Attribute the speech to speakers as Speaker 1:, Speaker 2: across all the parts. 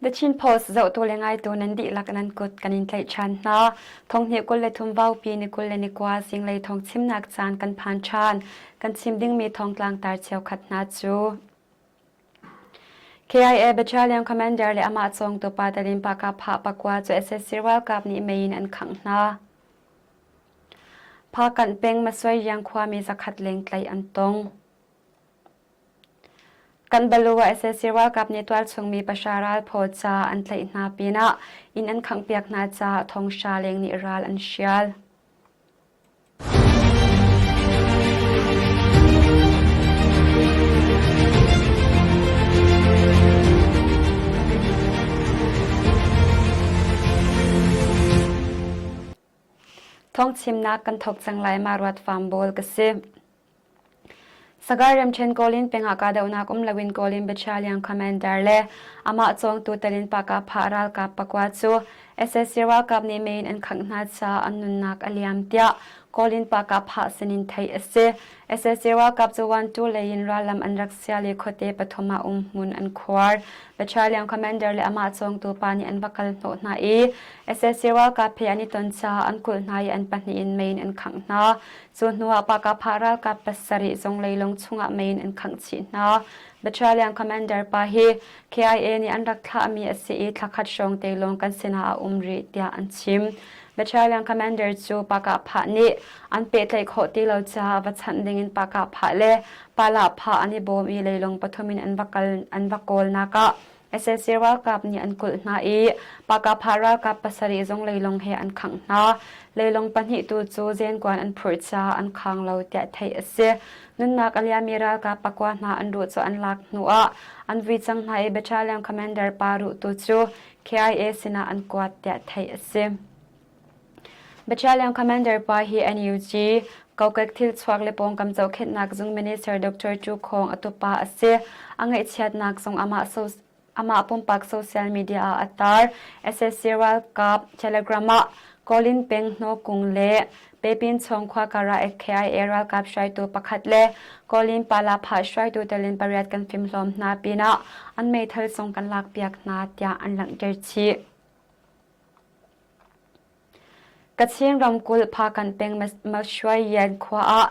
Speaker 1: The Chin Post zohtu le ngaitu nan dihlak nan kut kan in tlaih ṭhan hna. Thonghnih 23 vaupi ni 21 zinglei thawng chimnak caan kan phan ṭhan. Kan chim dingmi thawngtlang tar cheukhat hna cu KIA Battalion Commander le amah cawngtu pa Talin Pakapha pakua cu SSC ralkap nih mei in an khangh hna. Phakanh peng Masuaiyiang khuami zakhat leng tlaih an tong. Kan balu ah sac ralkap nih tualchungmi pahra ralphaw ca an tlaih hna pinah inn an khanghpiak hna caah thonghra leng nih ral an hrial. Thawngchimnak kan thawk cang lai ma ruat fam bawl ka si. Sagar ramṭhen Kawlin peng ah kahdohnak um loin Kawlin Battalion Commander le amah cawngtu Talin Pakapha ralkap pakua cu sac ralkap nih mei in an khangh hna caah an nunnak a liam tiah Kawlin Pakapha sinin theih a si. Sac ralkap cu Wantu lei in rallam an rak sial i khuate pathum ah umhmun an khuar. Battalion Commander le amah cawngtu pa nih an va kal hnawh hna i sac ralkap he an i ton caah an kulh hna i an pahnih in mei in an khangh hna. Cu hnuah Pakapha ralkap pasarih zong leilung chungah mei in an khangh chih hna. Battalion commander pa hi KIA nih an rak thlahmi a si i thlakhat hrawng te lawng kan sinah a um rih tiah an chim. Battalion commander cu Pakapha nih an pehtlaih khawh ti lo caah va chanh dingin Pakapha le Palahpha an i bawm i leilung pathum in an va kal an va kawlnak ah Sac ralkap nih an kulh hna i Pakapha ralkap pasarih zong leilung he an khangh hna. Leilung pahnih tu cu zenkuan an phurh caah an khang lo tiah theih a si. Nunnak a liami ralkap pakua hna an ruh cu an lak hnuah an vui cang hna i battalion commander pa ruh tu cu KIA sinah an kuat tiah theih a si. Battalion commander pa hi NUG kokek thilchuak le pawngkam zohkhenhnak zung minister Dr. Chu Khawng a tupa a si. A ngaihchiatnak zong amah amah pumpak social media ah a tar. SSC ralkap Telegram ah Kawlin peng Hnawkung le Pepin Chawng khua kara KIA ralkap hruaitu pakhat le Kawlin Palapha hruaitu telin pariat kan fimhlawm hna pinah an meithal zong kan lakpiak hna tiah an langhter chih. Kachin ramkulh Phakanh peng Mashwayan khua ah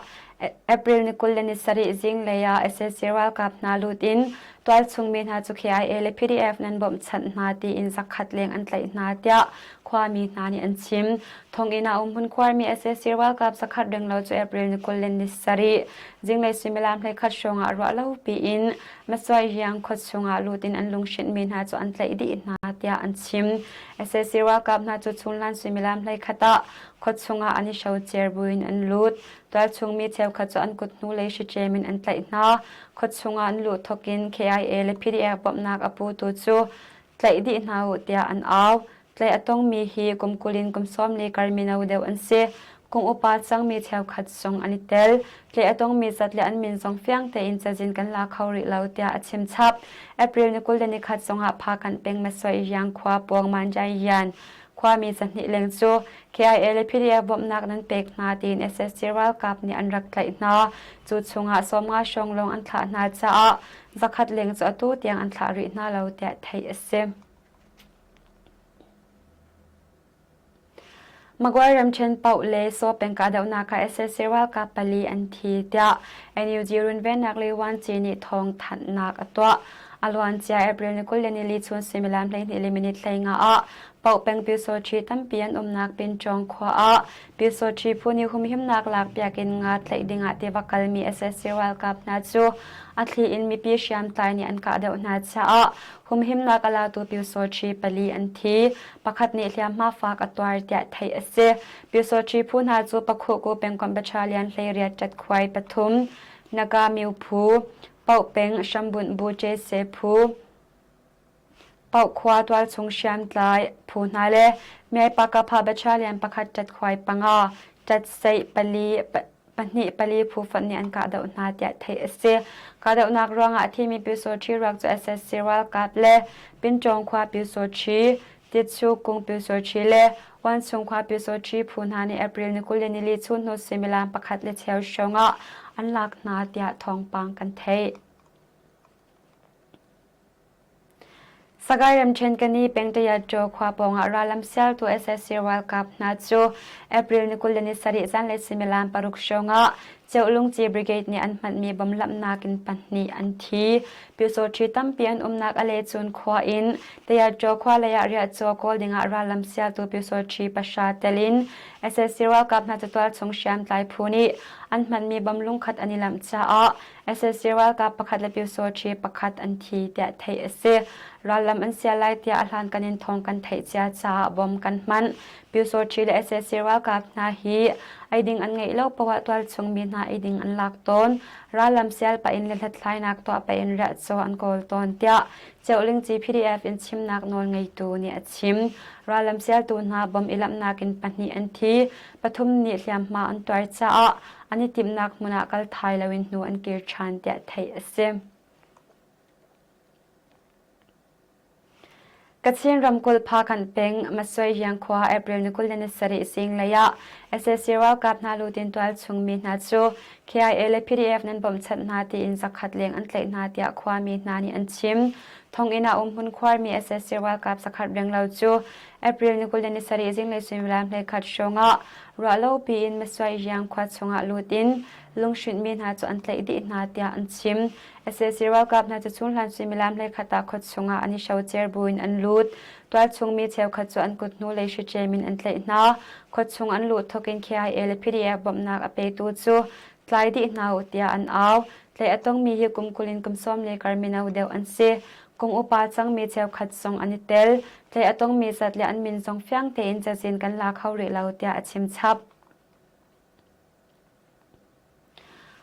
Speaker 1: April ni 27 zinglei ah sac ralkap hna lut in tualchung mi hna cu KIA le PDF nan bawmhchanh hna tiin zakhat leng an tlaih hna tiah khuami hna nih an chim. Thonginn ah umhmun khuarmi sac ralkap zakhat renglo cu April ni 27 zinglei suimilam 11 hrawng ah ruah lo piin Masuaihiang khuachung ah lut in an lunghrinhmi hna cu an tlaih dih hna tiah an chim. Sac ralkap hna cu chunhlan suimilam 11 ah khuachung ah an i hrocer buin an lut. Tualchung mi cheukhat cu an kut hnulei hrichem in an tlaih hna. Khuachung ah an luh thawk in KIA le PDF bawmhnak a putu cu tlaih dih hna u tiah an au. Tlaih a tongmi hi kum 20 in kum 40 kar mino deuh an si. Kum upa cangmi cheukhat zong an i tel. Tlaih a tongmi zat le an min zong fiang tein cazin kan la kho rih lo tiah a chim chap. April ni 21 zongah Phakanh peng Masoi Yang khua pawng Manjai khuami zahnih leng cu KIA le PDF bawmhnak nan pek hna tiin SSC ralkap nih an rak tlaih hna. Cu chungah 50 hrawng lawng an thlah hna caah zakhat leng cu atu tiang an thlah rih hna lo tiah theih a si. Magway ramṭhen paoh le Saw peng kahdohnak ah sac ralkap pali an thi tiah NUG runvennak le Wanci nih thawng thanhnak a tuah. A luancia April ni 24 chun suimilam 12 le minute 15 ah Paoh peng Pyusawṭhi tampi an umnak Pinṭawng khua ah Pyusawṭhi phu nih humhimnak lakpiak in nga tlaih dingah tiva kalmi sac ralkap hna cu a thli in mipi hriamtlai nih an kahdoh hna caah Humhimnak a latu Pyusawṭhi pali an thi. Pakhat nih hliamhma fak a tuar tiah theih a si. Pyusawṭhi phu hna cu Pakhuhku pengkomh battalion 18 ṭatkhuai pathum, Naga Myu phu, Paoh peng hrambunh bu Ṭese phu, Paoh khua tualchung hriamtlai phu hna le Myai-Pakapha battalion pakhat ṭatkhuai panga, ṭatseih pali pahnih pali phu fonh nih an kahdoh hna tiah theih a si. Kahdohnak ruangah a thimi Pyusawṭhi ruak cu SSC ralkap le Pinṭawng khua Pyusawṭhi, Titsu kung Pyusawṭhi le Wanchung khua Pyusawṭhi phu hna nih April ni 20 nili chun hnu suimilam pakhat le cheu hrawng ah an lak hna tiah thawngpang kan theih. Sagaing ramṭhen Kani pengtaya-ṭaw khua pawngah rallam sialtu sac ralkap hna cu April ni 27 zanlei suimilam paruk hrawngah Ceulungci Brigade nih an hmanhmi bomb lamhnak in pahnih an thi. Pyusawṭhi tampi an umnak a lecun khua in Tayaṭaw khua lei ah riahcaw kawl dingah rallam sialtu pyusawṭhi pahra tel in sac ralkap hna cu tualchung hriamtlai phu nih an hmanhmi bomb lungkhat an i lamh caah sac ralkap pakhat le pyusawṭhi pakhat an thi tiah theih a si. Rallam an sial lai tiah a hlankan in thawng kan theih cia caah bom kan hmanh. Pyusawṭhi le sac ralkap hna hi eiding an ngeih lo paoh ah tualchung mi hna eiding an lak tawn. Rallam sial pah in le hlathlainak tuah pah in riahcaw an kawl tawn tiah Ceulingci PDF in chimnak nawl ngeitu nih a chim. Rallam sialtu hna bom i lamhnak in pahnih an thi, pathum nih hliamhma an tuar caah an i timhnak hmun ah kal thai loin hnu an kir ṭhan tiah theih a si. Kachin ramkulh Phakanh peng Masuaihiang khua April ni 27 zinglei ah sac ralkap hna lutin tualchung mi hna cu KIA le PDF nan bawmhchanh hna tiin zakhat leng an tlaih hna tiah khuami hna nih an chim. Thonginn ah umhmun khuarmi sac ralkap zakhat renglo cu April ni 27 zinglei suimilam 11 hrawng ah ruahlopi in Masuaihiang khua chungah lut in lunghrinhmi hna cu an tlaih dih hna tiah an chim. Sac ralkap hna cu chunghlan suimilam 11 ah khua chungah an i hrocer buin an lut. Tualchung mi cheukhat cu an kut hnulei hriṭem in an tlaih hna. Khuachung an luh thawk in KIA le PDF bawmhnak a petu cu tlai dih hna u tiah an au. Tlaih a tongmi hi kum 20 in kum 10 le kar mino deuh an si. Kum upa cangmi cheukhat zong an i tel. Tlaih a tongmi zat le an min zong fiang tein cazin kan la kho rih lo tiah a chim chap.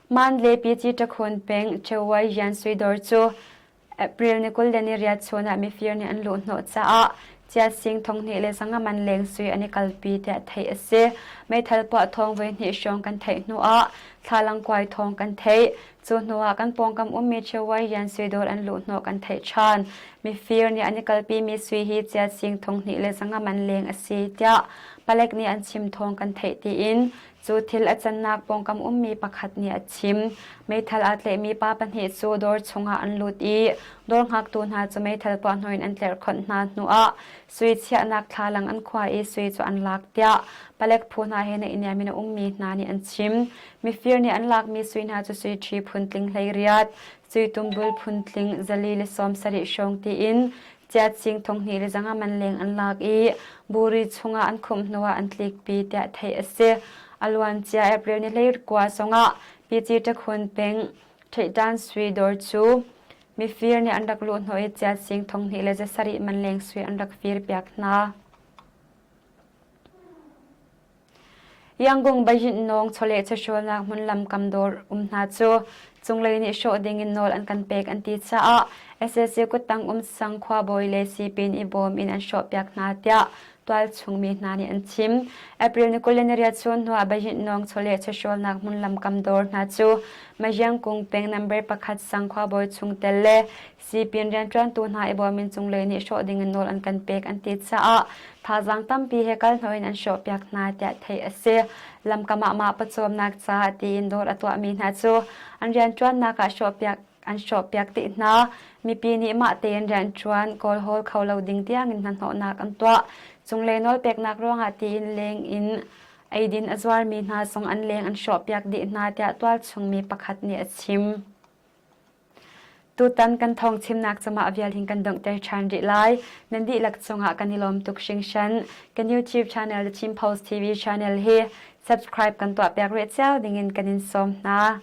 Speaker 1: Mandalay Pyi Takhun peng Chewai Yan Suidawr cu April ni 28 chun ah mifir nih an luhhnawh caah Chiasing thonghnih le zanga man leng sui an i kalpi tiah theih a si. Meithal puah thawng voihnih hrawng kan theih hnu ah thlalang kuai thawng kan theih. Cu hnu ah kan pawngkam ummi Chewai Yan Suidawr an luhhnawh kan theih ṭhan. Mifir nih an i kalpimi sui hi Chiasing thonghnih le zanga man leng a si tiah palek nih an chim thawng kan theih tiin Cu thil a cannak pawngkam ummi pakhat nih a chim. Meithal aa tlaihmi pa pahnih cu dawr chungah an lut i dawr hngaktu hna cu meithal puahhnawh in an tlerhkhonh hna hnuah sui chiahnak thlalang an khua i sui cu an lak tiah palek phu hna he naihniam in a ummi hna nih an chim. Mifir nih an lakmi sui hna cu sui ṭhi phuntling 18, sui tumbul phuntling 470 hrawng tiin Ciatsing thonghnih le zanga man leng an lak i buri chungah an khumh hnuah an tlikpi tiah theih a si. A luancia April ni 12 zongah Pici Takhun peng Ṭhehtan Sui dawr cu mifir nih an rak luh hnawh i ciatsing thonghnih le zasarih man leng sui an rak firpiak hna. Yangon Bayinnawng chawleh chawhrawlnak hmun lamkam dawr um hna cu cunglei nih hrawh dingin nawl an kan pek an ti caah sac kuttang um sang khuabawi le sipin i bawm in an hrawhpiak hna tiah tualchung mi hna nih an chim. April ni 28 chun hnuah Bayinnawng chawleh chawhrawlnak hmun lamkam dawr hna cu Mahyangkung peng number pakhat sang khuabawi chungtel le Sipin rianṭuantu hna i bawmin cunglei nih hrawh dingin nawl an kan pek an ti caah thazaang tampi he kal hno in an hrawhpiak hna tiah theih a si. Lamkam ah mah pawcawmnak caah tiin dawr a tuahmi hna cu an rianṭuannak ah hrawhpiak an hrawhpiak dih hna. Mipi nih mah tein rianṭuan kawlhawl kho lo ding tiangin hnahnawhnak an tuah. Cunglei nawlpeknak ruangah tiin leng in eidin a zuarmi hna zong an leng an hrawhpiak dih hna tiah tualchungmi pakhat nih a chim. Tutan kan thawngchimnak cungah vial hin kan donghter ṭhan rih lai. Nan dihlak cungah kan i lawm tuk hringhran. Kan YouTube channel The Chin Post TV channel hi subscribe kan tuahpiak rih cio dingin kan in sawm hna.